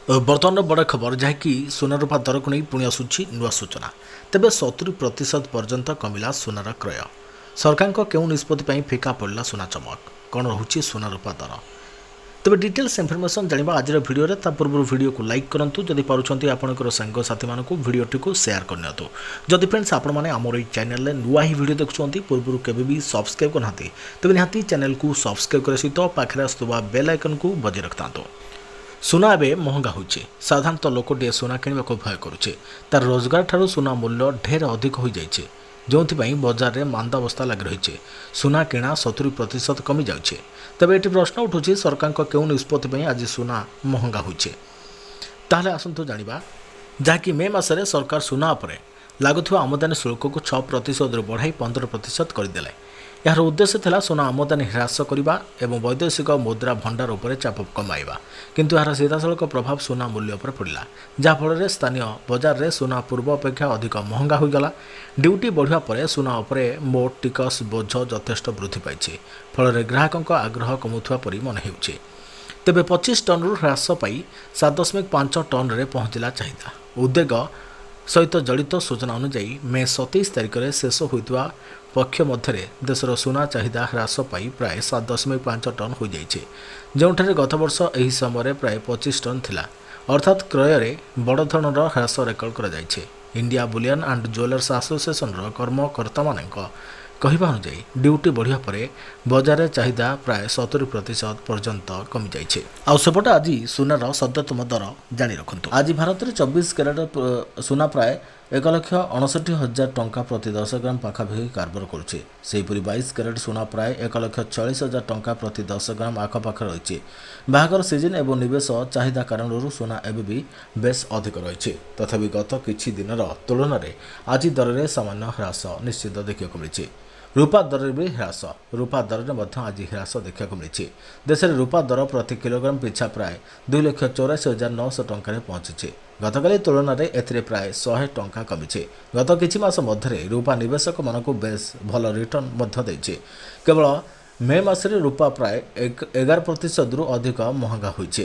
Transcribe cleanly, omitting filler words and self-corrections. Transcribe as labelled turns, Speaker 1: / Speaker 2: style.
Speaker 1: ବର୍ତ୍ତମାନର ବଡ଼ ଖବର, ଯାହାକି ସୁନା ରୂପା ଦରକୁ ନେଇ ପୁଣି ଆସୁଛି ନୂଆ ସୂଚନା। ତେବେ 70% ପର୍ଯ୍ୟନ୍ତ କମିଲା ସୁନାର କ୍ରୟ। ସରକାରଙ୍କ କେଉଁ ନିଷ୍ପତ୍ତି ପାଇଁ ଫିକା ପଡ଼ିଲା ସୁନା ଚମକ? କ'ଣ ରହୁଛି ସୁନା ରୂପା ଦର? ତେବେ ଡିଟେଲ୍ସ ଇନଫର୍ମେସନ୍ ଜାଣିବା ଆଜିର ଭିଡ଼ିଓରେ। ତା ପୂର୍ବରୁ ଭିଡ଼ିଓକୁ ଲାଇକ୍ କରନ୍ତୁ। ଯଦି ପାରୁଛନ୍ତି, ଆପଣଙ୍କର ସାଙ୍ଗସାଥିମାନଙ୍କୁ ଭିଡ଼ିଓଟିକୁ ସେୟାର କରିନିଅନ୍ତୁ। ଯଦି ଫ୍ରେଣ୍ଡସ୍, ଆପଣମାନେ ଆମର ଏଇ ଚ୍ୟାନେଲରେ ନୂଆ ହିଁ ଭିଡ଼ିଓ ଦେଖୁଛନ୍ତି, ପୂର୍ବରୁ କେବେ ବି ସବସ୍କ୍ରାଇବ୍ କରିନାହାନ୍ତି, ତେବେ ନିହାତି ଚ୍ୟାନେଲକୁ ସବସ୍କ୍ରାଇବ୍ କରିବା ସହିତ ପାଖରେ ଆସୁଥିବା ବେଲ୍ ଆଇକନ୍କୁ ବଜାଇ ରଖିଥାନ୍ତୁ। ସୁନା ଏବେ ମହଙ୍ଗା ହେଉଛି। ସାଧାରଣତଃ ଲୋକଟିଏ ସୁନା କିଣିବାକୁ ଭୟ କରୁଛି। ତାର ରୋଜଗାର ଠାରୁ ସୁନା ମୂଲ୍ୟ ଢେର ଅଧିକ ହୋଇଯାଇଛି, ଯେଉଁଥିପାଇଁ ବଜାରରେ ମାନ୍ଦାବସ୍ଥା ଲାଗି ରହିଛି। ସୁନା କିଣା 70% କମିଯାଉଛି। ତେବେ ଏଠି ପ୍ରଶ୍ନ ଉଠୁଛି, ସରକାରଙ୍କ କେଉଁ ନିଷ୍ପତ୍ତି ପାଇଁ ଆଜି ସୁନା ମହଙ୍ଗା ହୋଇଛି? ତାହେଲେ ଆସନ୍ତୁ ଜାଣିବା, ଯାହାକି ମେ ମାସରେ ସରକାର ସୁନା ଉପରେ ଲାଗୁଥିବା ଆମଦାନୀ ଶୁଳ୍କକୁ 6 ପ୍ରତିଶତରୁ ବଢ଼ାଇ 15% କରିଦେଲେ। ଏହାର ଉଦ୍ଦେଶ୍ୟ ଥିଲା ସୁନା ଆମଦାନୀ ହ୍ରାସ କରିବା ଏବଂ ବୈଦେଶିକ ମୁଦ୍ରା ଭଣ୍ଡାର ଉପରେ ଚାପ କମାଇବା। କିନ୍ତୁ ଏହାର ସିଧାସଳଖ ପ୍ରଭାବ ସୁନା ମୂଲ୍ୟ ଉପରେ ପଡ଼ିଲା, ଯାହାଫଳରେ ସ୍ଥାନୀୟ ବଜାରରେ ସୁନା ପୂର୍ବ ଅପେକ୍ଷା ଅଧିକ ମହଙ୍ଗା ହୋଇଗଲା। ଡ୍ୟୁଟି ବଢ଼ିବା ପରେ ସୁନା ଉପରେ ମୋଟ ଟିକସ ବୋଝ ଯଥେଷ୍ଟ ବୃଦ୍ଧି ପାଇଛି। ଫଳରେ ଗ୍ରାହକଙ୍କ ଆଗ୍ରହ କମୁଥିବା ପରି ମନେ ହେଉଛି। ତେବେ 25 ଟନ୍ରୁ ହ୍ରାସ ପାଇ 7.5 ଟନ୍ରେ ପହଞ୍ଚିଲା ଚାହିଦା। ଉଦ୍ୟୋଗ ସହିତ ଜଡ଼ିତ ସୂଚନା ଅନୁଯାୟୀ, ମେ 27 ତାରିଖରେ ଶେଷ ହୋଇଥିବା ପକ୍ଷ ମଧ୍ୟରେ ଦେଶର ସୁନା ଚାହିଦା ହ୍ରାସ ପାଇ ପ୍ରାୟ 7.5 ଟନ୍ ହୋଇଯାଇଛି, ଯେଉଁଠାରେ ଗତବର୍ଷ ଏହି ସମୟରେ ପ୍ରାୟ 25 ଟନ୍ ଥିଲା। ଅର୍ଥାତ୍ କ୍ରୟରେ ବଡ଼ ଧରଣର ହ୍ରାସ ରେକର୍ଡ କରାଯାଇଛି। ଇଣ୍ଡିଆ ବୁଲିୟନ୍ ଆଣ୍ଡ ଜୁଏଲର୍ସ ଆସୋସିଏସନର କର୍ମକର୍ତ୍ତାମାନଙ୍କ କହିବା ଅନୁଯାୟୀ, ଡ୍ୟୁଟି ବଢ଼ିବା ପରେ ବଜାରରେ ଚାହିଦା ପ୍ରାୟ 70% ପର୍ଯ୍ୟନ୍ତ କମିଯାଇଛି। ଆଉ ସେପଟେ ଆଜି ସୁନାର ସଦ୍ୟତମ ଦର ଜାଣି ରଖନ୍ତୁ। ଆଜି ଭାରତରେ 24 କ୍ୟାରେଟ ସୁନା ପ୍ରାୟ 1,59,000 ଟଙ୍କା ପ୍ରତି 10 ଗ୍ରାମ ପାଖାପାଖି କାରବାର କରୁଛି। ସେହିପରି 22 କ୍ୟାରେଟ ସୁନା ପ୍ରାୟ 1,40,000 ଟଙ୍କା ପ୍ରତି 10 ଗ୍ରାମ ଆଖପାଖରେ ରହିଛି। ବାହାଘର ସିଜିନ୍ ଏବଂ ନିବେଶ ଚାହିଦା କାରଣରୁ ସୁନା ଏବେ ବି ବେଶ୍ ଅଧିକ ରହିଛି। ତଥାପି ଗତ କିଛି ଦିନର ତୁଳନାରେ ଆଜି ଦରରେ ସାମାନ୍ୟ ହ୍ରାସ ନିଶ୍ଚିତ ଦେଖିବାକୁ ମିଳିଛି। ରୂପା ଦରରେ ବି ହ୍ରାସ। ରୂପା ଦରରେ ମଧ୍ୟ ଆଜି ହ୍ରାସ ଦେଖିବାକୁ ମିଳିଛି। ଦେଶରେ ରୂପା ଦର ପ୍ରତି କିଲୋଗ୍ରାମ ପିଛା ପ୍ରାୟ 2,84,900 ଟଙ୍କାରେ ପହଞ୍ଚିଛି। ଗତକାଲି ତୁଳନାରେ ଏଥିରେ ପ୍ରାୟ 100 ଟଙ୍କା କମିଛି। ଗତ କିଛି ମାସ ମଧ୍ୟରେ ରୂପା ନିବେଶକମାନଙ୍କୁ ବେଶ୍ ଭଲ ରିଟର୍ଣ୍ଣ ମଧ୍ୟ ଦେଇଛି। କେବଳ ମେ ମାସରେ ରୂପା ପ୍ରାୟ 11 ପ୍ରତିଶତରୁ ଅଧିକ ମହଙ୍ଗା ହୋଇଛି।